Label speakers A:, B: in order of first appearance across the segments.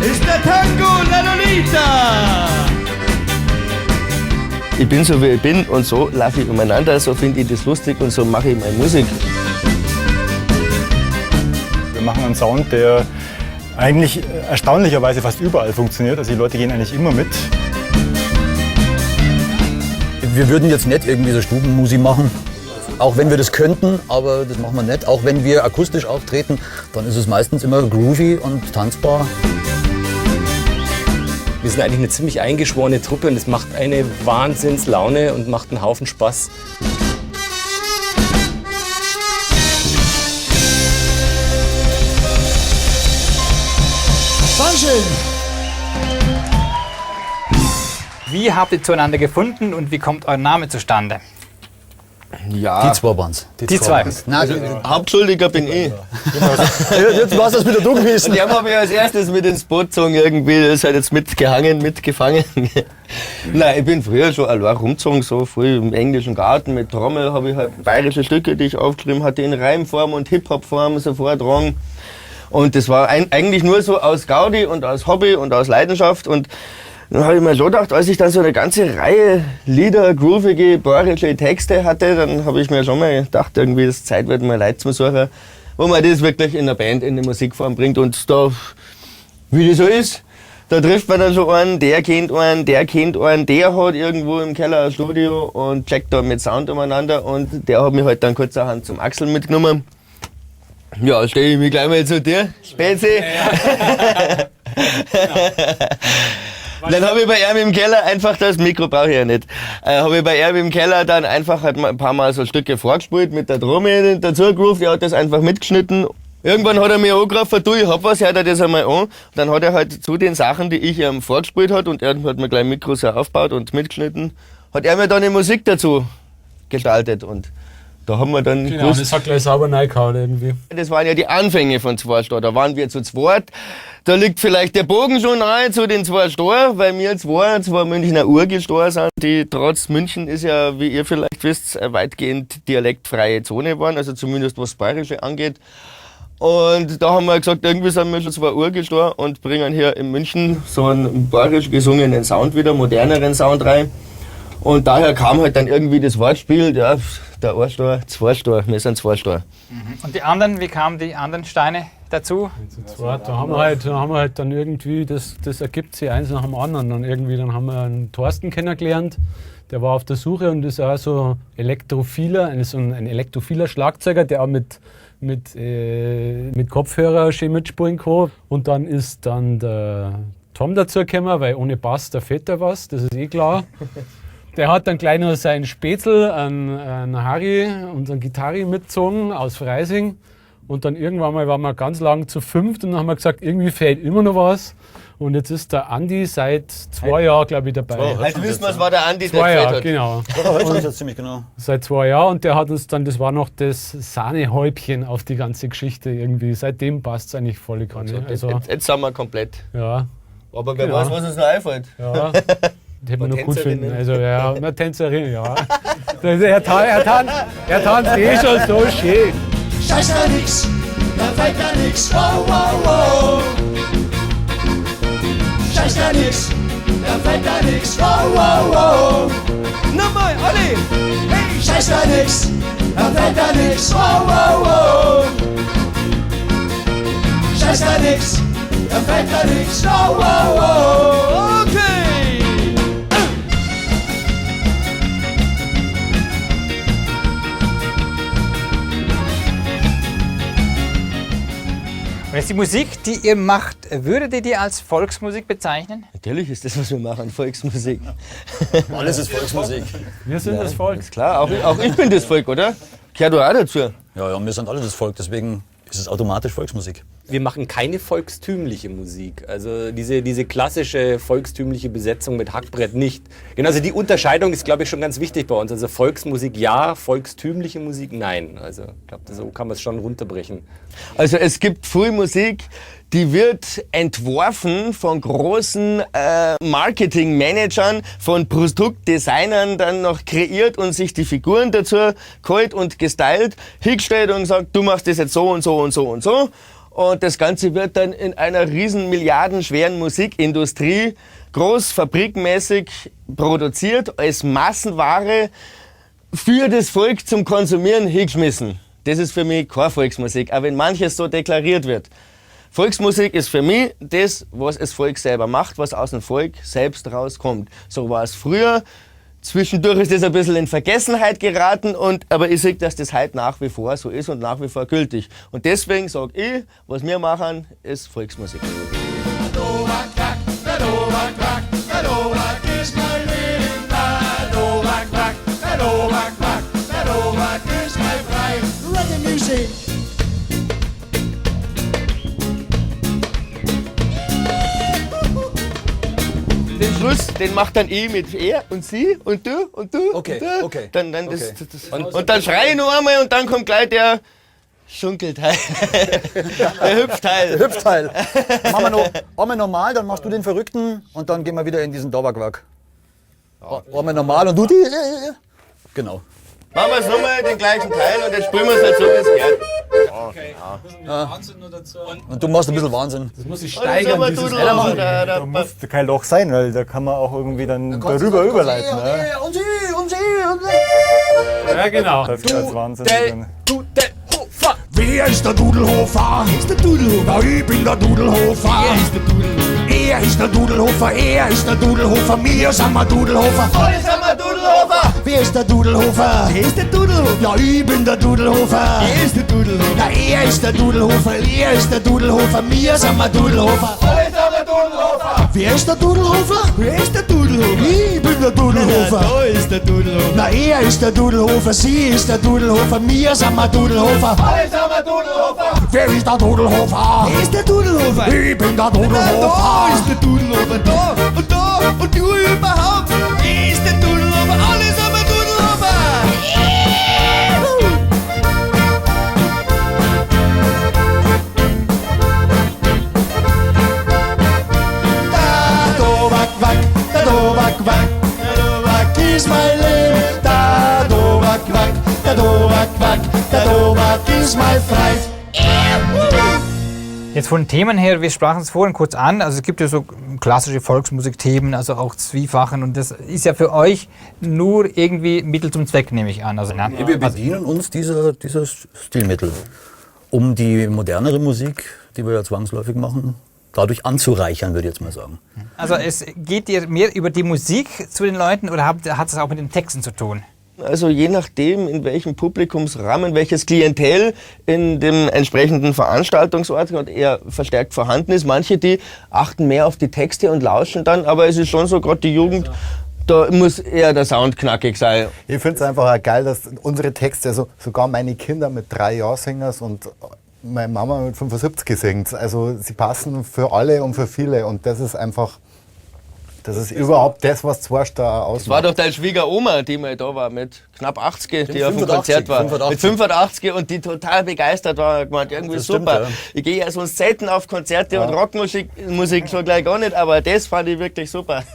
A: Ist der Tango La Lolita!
B: Ich bin so, wie ich bin und so laufe ich umeinander, so finde ich das lustig und so mache ich meine Musik.
C: Wir machen einen Sound, der eigentlich erstaunlicherweise fast überall funktioniert. Also die Leute gehen eigentlich immer mit.
D: Wir würden jetzt nicht irgendwie so Stubenmusik machen, auch wenn wir das könnten, aber das machen wir nicht. Auch wenn wir akustisch auftreten, dann ist es meistens immer groovy und tanzbar.
E: Wir sind eigentlich eine ziemlich eingeschworene Truppe und es macht eine Wahnsinnslaune und macht einen Haufen Spaß.
A: Dankeschön!
F: Wie habt ihr zueinander gefunden und wie kommt euer Name zustande?
B: Ja.
D: Die zwei waren's.
F: Die zwei.
D: Nein,
B: Also, Hauptschuldiger bin ich.
D: jetzt war's das wieder du gewesen.
B: Und der habe ich als erstes mit ins Boot gezogen irgendwie. Das ist halt jetzt mitgehangen, mitgefangen. Nein, ich bin früher schon allein rumgezogen, so früh im englischen Garten mit Trommel habe ich halt bayerische Stücke, die ich aufgeschrieben hatte, in Reimform und Hip-Hop-Form so vortragen. Und das war eigentlich nur so aus Gaudi und aus Hobby und aus Leidenschaft. Und dann habe ich mir schon gedacht, als ich dann so eine ganze Reihe Lieder, groovige, bayerische Texte hatte, dann habe ich mir schon mal gedacht, irgendwie es Zeit wird, mal Leute zu suchen, wo man das wirklich in der Band, in die Musikform bringt. Und da, wie das so ist, da trifft man dann schon einen, der kennt einen, der kennt einen, der hat irgendwo im Keller ein Studio und checkt da mit Sound umeinander und der hat mich halt dann kurzerhand zum Axel mitgenommen. Ja, stelle ich mich gleich mal zu dir, Spezi. Dann habe ich bei ihm im Keller einfach das Mikro brauche ich ja nicht. Habe ich bei ihm im Keller dann einfach halt mal ein paar Mal so Stücke vorgespielt mit der Trommel dazu gerufen, er hat das einfach mitgeschnitten. Irgendwann hat er mir angerufen, du, ich hab was, hört er das einmal an. Dann hat er halt zu den Sachen, die ich ihm vorgespielt hat, und er hat mir gleich Mikros so aufgebaut und mitgeschnitten, hat er mir dann die Musik dazu gestaltet und da haben wir dann
G: Genau,
B: gewusst,
G: das hat gleich sauber reingehauen irgendwie.
B: das waren ja die Anfänge von Zwei Stor. Da waren wir zu zweit. Da liegt vielleicht der Bogen schon nahe zu den Zwei Stor, weil wir zwei Münchner Urgestor sind, die trotz München ist ja, wie ihr vielleicht wisst, eine weitgehend dialektfreie Zone waren, also zumindest was Bayerische angeht. Und da haben wir gesagt, irgendwie sind wir schon zwei Urgestor und bringen hier in München so einen bayerisch gesungenen Sound wieder, moderneren Sound rein. Und daher kam halt dann irgendwie das Wortspiel, ja, der Ein-Stor, Zwei-Stor, wir sind Zwei-Stor.
F: Und die anderen, wie kamen die anderen Steine dazu?
G: Da haben wir halt dann irgendwie, das ergibt sich eins nach dem anderen. Dann irgendwie, dann haben wir einen Thorsten kennengelernt, der war auf der Suche und ist auch so elektrophiler, ein elektrophiler Schlagzeuger, der auch mit Kopfhörer schön mitspielen kann. Und dann ist dann der Tom dazu gekommen, weil ohne Bass, da fehlt da was, das ist eh klar. Der hat dann gleich noch seinen Spätzl, einen Harry, unseren Gitarri mitgezogen aus Freising. Und dann irgendwann mal waren wir ganz lang zu fünft und dann haben wir gesagt, irgendwie fehlt immer noch was. Und jetzt ist der Andi seit 2 Jahren, glaube ich, dabei.
B: Heute wissen wir, es war der Andi, der
G: 2 Jahre,
B: gefehlt hat.
G: genau.
D: Ja, heute ist das ziemlich genau.
G: Seit 2 Jahren und der hat uns dann, das war noch das Sahnehäubchen auf die ganze Geschichte irgendwie. Seitdem passt es eigentlich volle Kanne. Also,
B: jetzt sind wir komplett.
G: Ja.
B: Aber wer
G: Genau.
B: weiß, was uns noch einfällt.
G: Ja. Die hätte man noch gut
B: Tänzerinnen.
G: finden. Also, ja, eine Tänzerin, ja. Er tanzt eh schon so schön.
A: Scheiß da nix, da fällt da nix, wow, wow, wow. Scheiß da nix, da fällt da nix, wow, wow, wow. Nochmal, alle! Hey! Scheiß da nix, da fällt da nix, wow, wow, wow. Scheiß da nix, da fällt da nix, wow, wow, wow. Okay!
F: Und jetzt die Musik, die ihr macht, würdet ihr die als Volksmusik bezeichnen?
B: Natürlich ist das, was wir machen, Volksmusik.
D: Alles ist Volksmusik.
G: Wir sind das Volk.
B: Ist klar, auch ich bin das Volk, oder? Gehört du auch dazu?
D: Ja, ja, wir sind alle das Volk, deswegen ist es automatisch Volksmusik.
E: Wir machen keine volkstümliche Musik. Also diese klassische volkstümliche Besetzung mit Hackbrett nicht. Genau, also die Unterscheidung ist, glaube ich, schon ganz wichtig bei uns. Also Volksmusik ja, volkstümliche Musik nein. Also ich glaube, so kann man es schon runterbrechen.
B: Also es gibt viel Musik, die wird entworfen von großen Marketingmanagern, von Produktdesignern dann noch kreiert und sich die Figuren dazu geholt und gestylt, hingestellt und gesagt, du machst das jetzt so und so und so und so. Und das Ganze wird dann in einer riesen milliardenschweren Musikindustrie groß fabrikmäßig produziert, als Massenware für das Volk zum Konsumieren hingeschmissen. Das ist für mich keine Volksmusik, auch wenn manches so deklariert wird. Volksmusik ist für mich das, was das Volk selber macht, was aus dem Volk selbst rauskommt. So war es früher. Zwischendurch ist das ein bisschen in Vergessenheit geraten, aber ich sehe, dass das heute nach wie vor so ist und nach wie vor gültig. Und deswegen sag ich, was wir machen, ist Volksmusik.
A: Reggae Music.
B: Den Schluss, den macht dann ich mit er und sie und du und du
D: Okay,
B: und du.
D: okay.
B: Dann das,
D: Okay.
B: das, das. Und dann schrei ich noch einmal und dann kommt gleich der Schunkelteil. Der Hüpfteil.
D: Der Hüpfteil. Machen wir noch einmal normal, dann machst du den Verrückten und dann gehen wir wieder in diesen Dauerquack. Einmal normal und du die. Genau.
B: Machen wir es nochmal den gleichen Teil und jetzt spielen wir es halt so, wie es geht.
G: Okay.
D: Ja.
G: Wahnsinn nur dazu.
D: Und du machst ein bisschen Wahnsinn.
G: Das muss ich
B: Und dann
G: steigern,
B: sind wir
G: dieses
B: Dudel-
G: Wahnsinn.
B: Da, da,
C: Da muss kein Loch sein, weil da kann man auch irgendwie dann darüber überleiten. Ne?
D: Und sie, und sie, und sie.
G: Ja, genau.
C: Das ist als Wahnsinn. dann.
E: Dudelhofer!
A: Wer ist der Dudelhofer? Ist der Dudelhofer? Ja, ich bin der Dudelhofer. Er ist der Dudelhofer. Er ist der Dudelhofer, er ist der Dudelhofer, wir sind wir Dudelhofer.
B: Alle sind wir Dudelhofer!
A: Wer ist der Dudelhofer? Wer ist der Dudelhofer? Ja, ich bin der Dudelhofer. Er ist der Dudelhofer. Ja, er ist der Dudelhofer, er ist der Dudelhofer, wir sind wir Dudelhofer.
B: Alle sind wir Dudelhofer!
A: Wer ist der Dudelhofer? Wer ist der Dudelhofer? Ich bin der Dudelhofer.
B: Da ist der Dudelhofer.
A: Na, er ist der Dudelhofer, sie ist der Dudelhofer, wir sind wir Dudelhofer.
B: Alle sind wir Dudelhofer!
A: Wer ist der Dudelhofer? Wer ist der Dudelhofer? Ich bin der Dudelhofer.
B: Da ist der Dudelhofer, da und da und du überhaupt. Wer ist der Dudelhofer? Alle sind wir Dudelhofer!
A: Da do wack wack, da do wack wack, da do wack ist mein Leben. Da do wack wack, da do wack wack, da do wack ist mein Freit.
F: Jetzt von den Themen her, wir sprachen es vorhin kurz an, also es gibt ja so klassische Volksmusikthemen, also auch Zwiefachen und das ist ja für euch nur irgendwie Mittel zum Zweck, nehme ich an. Also, ne?
D: Wir bedienen uns dieser Stilmittel, um die modernere Musik, die wir ja zwangsläufig machen, dadurch anzureichern, würde ich jetzt mal sagen.
F: Also es geht dir mehr über die Musik zu den Leuten oder hat es auch mit den Texten zu tun?
B: Also je nachdem, in welchem Publikumsrahmen, welches Klientel in dem entsprechenden Veranstaltungsort gerade eher verstärkt vorhanden ist. Manche, die achten mehr auf die Texte und lauschen dann, aber es ist schon so, gerade die Jugend, da muss eher der Sound knackig sein.
H: Ich finde es einfach auch geil, dass unsere Texte, also sogar meine Kinder mit 3 Jahren singen und meine Mama mit 75 singt. Also sie passen für alle und für viele und das ist einfach, das ist überhaupt das, was Zwarscht da
B: Das war
H: ausmacht.
B: doch deine Schwiegeroma, die mal da war, mit knapp 80, die auf dem
D: 85,
B: Konzert war.
D: 85.
B: Mit 85 und die total begeistert war und gemeint, irgendwie
D: Das stimmt,
B: super.
D: ja.
B: Ich gehe ja sonst selten auf Konzerte und Rockmusik Musik schon gleich gar nicht, aber das fand ich wirklich super.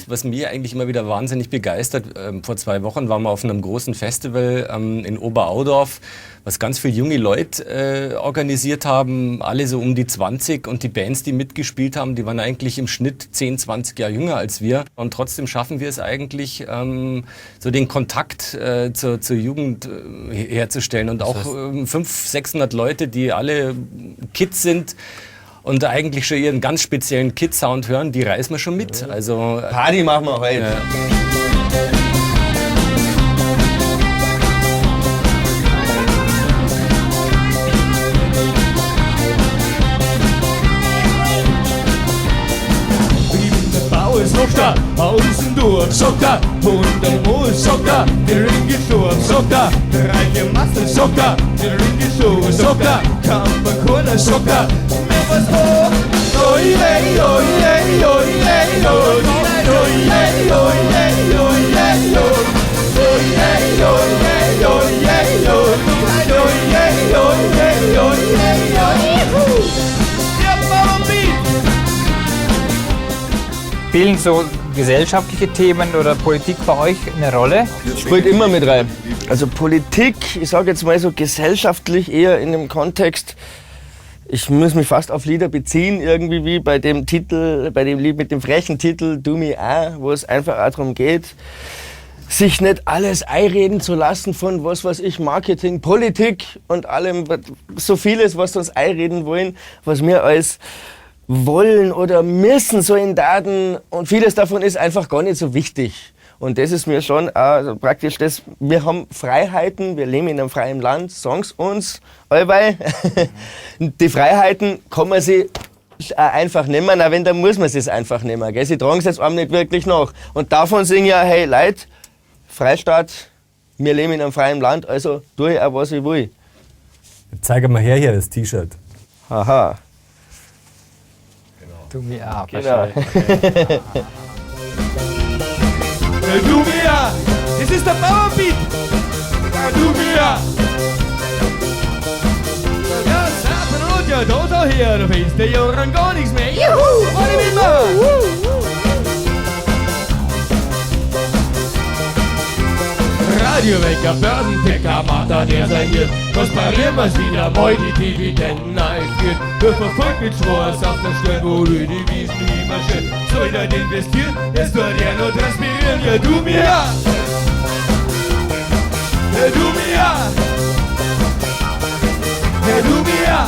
E: Was mir eigentlich immer wieder wahnsinnig begeistert, vor 2 Wochen waren wir auf einem großen Festival in Oberaudorf, was ganz viele junge Leute organisiert haben, alle so um die 20 und die Bands, die mitgespielt haben, die waren eigentlich im Schnitt 10, 20 Jahre jünger als wir. Und trotzdem schaffen wir es eigentlich, so den Kontakt zur Jugend herzustellen und auch 500, 600 Leute, die alle Kids sind, und eigentlich schon ihren ganz speziellen Kid-Sound hören, die reißen wir schon mit. Also,
B: Party machen wir heute.
E: Ja.
A: Ich bin der Bauer
I: Moos, sagt er, aus dem Dorf, sagt er, und der Moos, sagt er, der Ring gestorben, sagt er, der reiche Masse, sagt er, der Ring gestorben, sagt er, Kamperkola, sagt er, mir was hoch. Oi, oi, oi, oi, oi, oi, oi, oi, oi, oi, oi, oi, oi, oi, oi, oi, oi, oi, oi.
F: Spielen so gesellschaftliche Themen oder Politik bei euch eine Rolle?
B: Spielt immer mit rein. Also Politik, ich sage jetzt mal so gesellschaftlich eher in dem Kontext, ich muss mich fast auf Lieder beziehen, irgendwie wie bei dem Titel, bei dem Lied mit dem frechen Titel Du mi a, wo es einfach auch darum geht, sich nicht alles einreden zu lassen von was weiß ich, Marketing, Politik und allem, so vieles, was sie uns einreden wollen, was wir als wollen oder müssen so in Daten und vieles davon ist einfach gar nicht so wichtig. Und das ist mir schon auch praktisch das, wir haben Freiheiten, wir leben in einem freien Land, sagen's uns allweil. Die Freiheiten kann man sich auch einfach nehmen, auch wenn, dann muss man es einfach nehmen. Gell? Sie tragen es jetzt einem nicht wirklich nach. Und davon singen ja, hey Leute, Freistaat, wir leben in einem freien Land, also tue ich auch, was ich will.
E: Zeig mal her hier das T-Shirt.
B: Aha.
F: Du mir auch.
B: Genau.
I: Du mir, das ist der Bauernbeat. Du mir. Ja, Sachen ja, da, da her, da findest du ja dann gar nichts mehr. Juhu, alle mitmachen. Radiowecker, Börsenticker, Martha, der sei hier. Was parieren wir's wieder mal die Dividenden einführen. Wir verfolgt mit Schwarz auf der Stirn, wo du die Wiesen immer schön. Soll er investieren, es tut er nur transpirieren. Ja, du mir! Ja, du mir! Ja, du mir!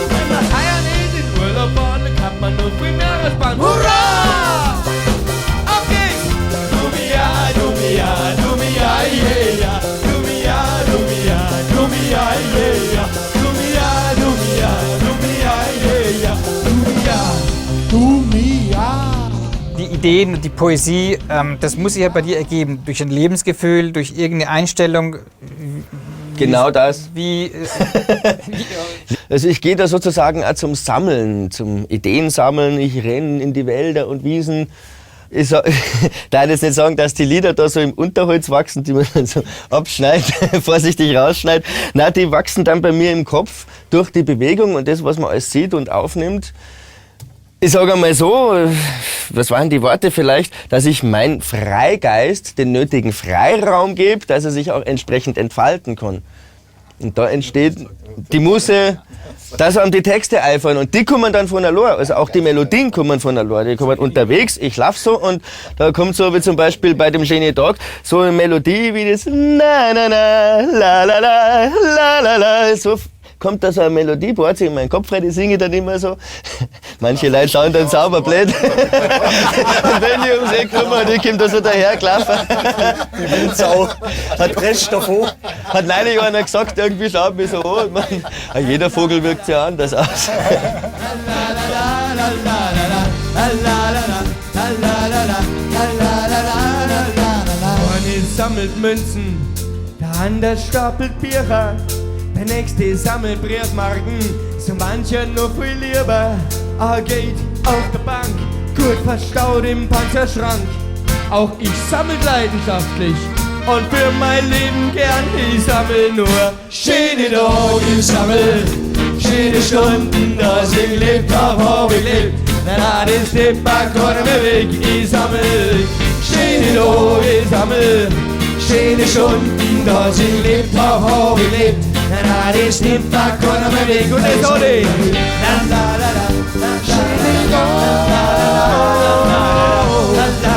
I: Wenn man heuer nicht in Urlaub fahren, dann kann man nur viel mehr sparen. Hurra! Auf geht's! Du mir, du mir, du mir, yeah, du mir, du mir, du mir, yeah, du mir, du mir, du mir, yeah, du mir.
A: Du mir.
F: Die Ideen und die Poesie, das muss sich ja bei dir ergeben. Durch ein Lebensgefühl, durch irgendeine Einstellung.
B: Genau das.
F: Wie,
B: Also ich gehe da sozusagen auch zum Sammeln, zum Ideensammeln. Ich renne in die Wälder und Wiesen. Ich darf jetzt nicht sagen, dass die Lieder da so im Unterholz wachsen, die man dann so abschneidet, vorsichtig rausschneidet. Nein, die wachsen dann bei mir im Kopf durch die Bewegung und das, was man alles sieht und aufnimmt. Ich sage einmal so, was waren die Worte vielleicht, dass ich mein Freigeist den nötigen Freiraum gebe, dass er sich auch entsprechend entfalten kann. Und da entsteht die Muße, dass einem die Texte einfallen und die kommen dann von allein. Also auch die Melodien kommen von allein. Die kommen unterwegs, ich lauf so und da kommt so wie zum Beispiel bei dem Genie Dog so eine Melodie wie das na na na la la la la la la. So kommt da so eine Melodie, bohrt sich in meinen Kopf rein, die singe ich dann immer so. Manche Leute schauen dann sauber blöd. Und wenn die ums Eck kommen, die kommt da so dahergelaufen.
A: Die Wildsau
B: hat
A: prescht davon.
B: Hat neulich einer gesagt, irgendwie schaut mich so an. Man, jeder Vogel wirkt ja anders aus.
I: Eine sammelt Münzen, der andere stapelt Bücher. Der nächste sammelt Briefmarken, so mancher noch viel lieber. Er geht auf der Bank, gut verstaut im Panzerschrank. Auch ich sammel leidenschaftlich und für mein Leben gern. Ich sammel nur schöne Tage, ich sammel schöne Stunden, dass ich gelebt hab, hab ich gelebt. Na, das lebt man gar nicht mehr weg. Ich sammel schöne Tage, ich sammel schöne Stunden, dass ich gelebt hab, hab ich gelebt. Na, das nimmt man keiner mehr weg. Und das alle. La, la, la, la, la, la, la,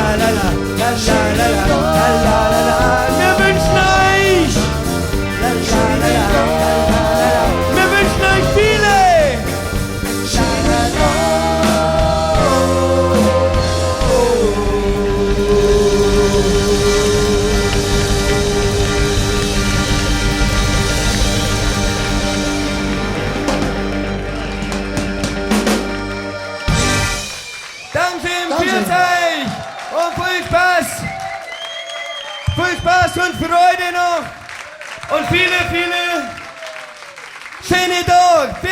I: la, la, la, la, la, la, la. Wir wünschen euch, wir wünschen euch viele. Dankeschön,
A: Dankeschön.
I: für euch und viel Spaß. Viel Spaß und Freude noch und viele, viele schöne Tage.